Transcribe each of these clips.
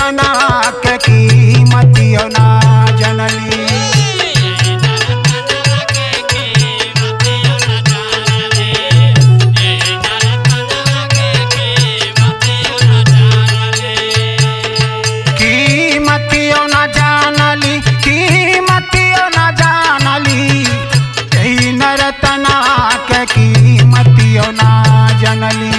नरतना के कीमतियो ना जनली। कीमतियो ना जानली, कीमतियो ना जानली, यही नरतना के कीमतियो ना जनली।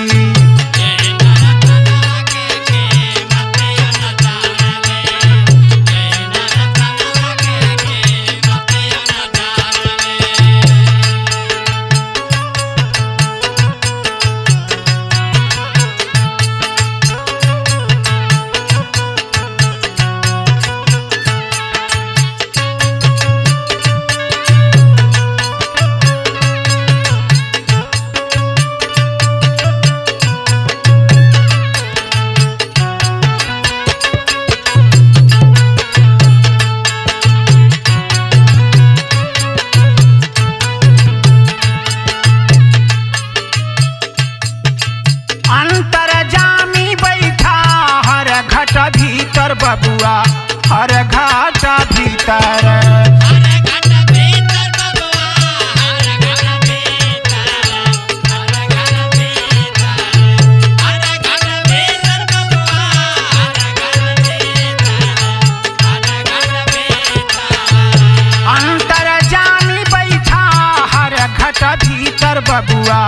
अंतर जामी बैठा हर घट भीतर बबुआ, हर घट भीतर। अंतर जामी बैठा हर घट भीतर बबुआ,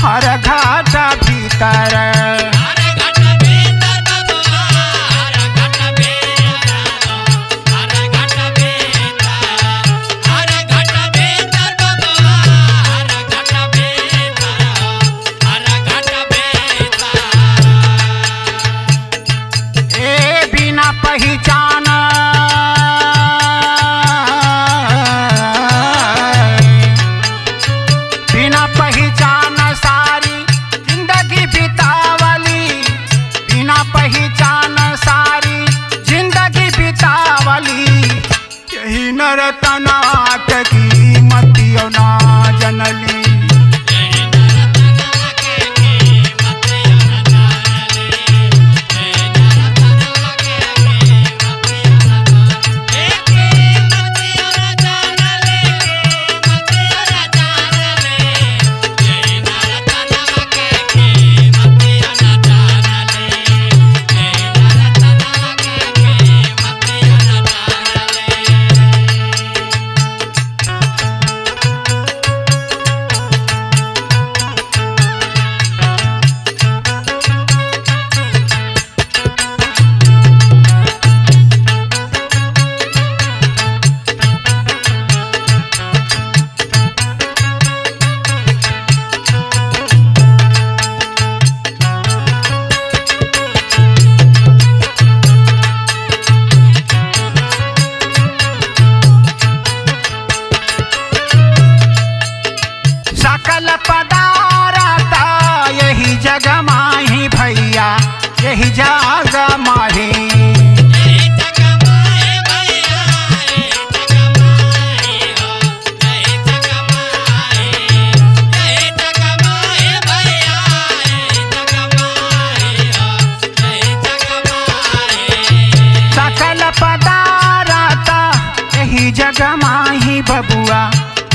हर घट भीतर। ए बिना पहचान, बिना पहचान सारी जिंदगी बितावली, बिना पहचान सारी जिंदगी बितावली, यही नरतना के कीमतियो ना जनली। सकल पदारता यही जग माही भैया, यही जग माही। सकल पदारता यही जग माही बबुआ,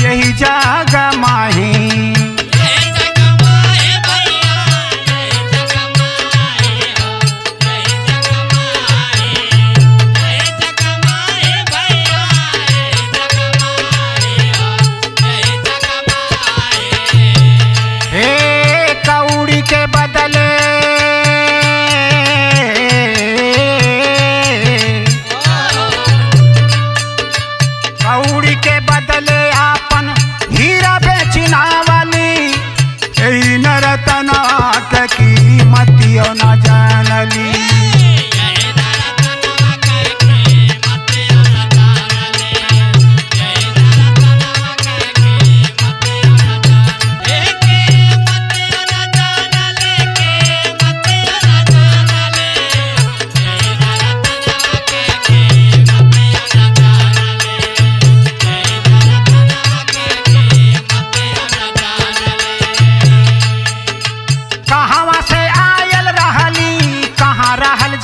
यही जग माही। जग माहे भैया, यही जग माहे हो, यही जग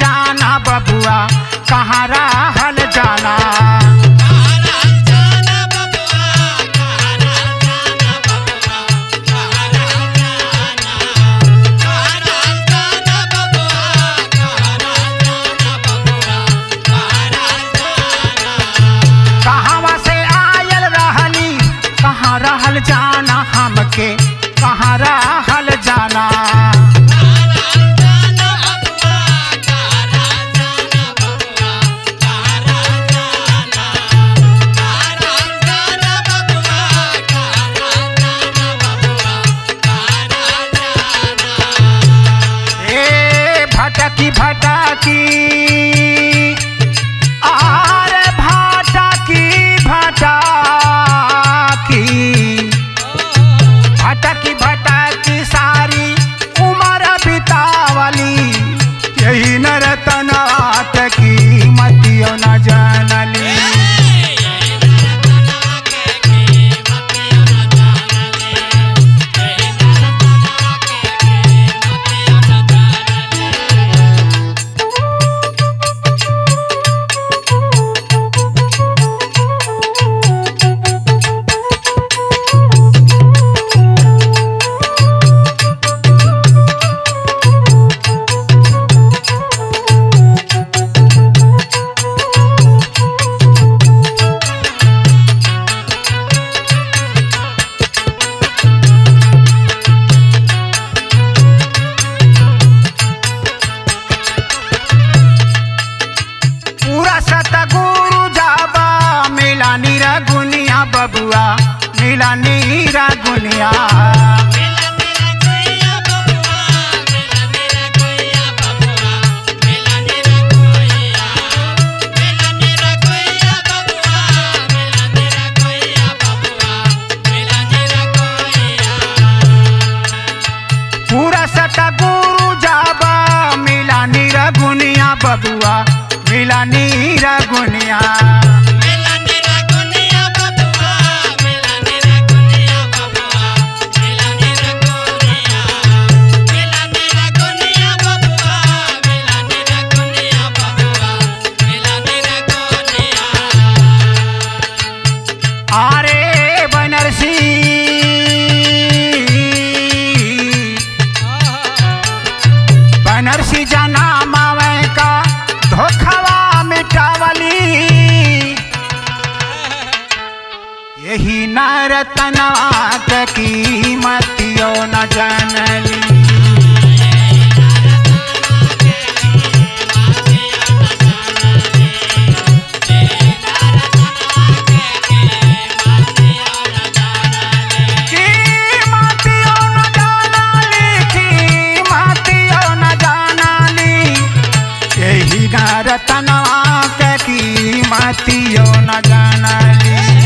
जाना बबुआ, कहाँ रहल जाना। कहवा से आयल रहली, कहाँ रहल जाना हमके, कहाँ रहल जाना। ए भटकी भटकी, आरे भटकी भटकी, भटकी भटकी सारी उम्र बितावली, यही नरतनात की मतियो न जानली। पूरा सतगुरु जाबा मिला नीरा गुनिया बबुआ, मिला नीरा गुनिया। पूरा सतगुरु जाबा मिला नीरा गुनिया बबुआ, मिला नीरा गुनिया। आरे बनरसी बनरसी जना मावे का धोखवा मिटावली, यही नरतनात की मतियो न जानली। की मतियो न जानली, की मतियो न जानली, यही नरतनात की मतियो न जानली।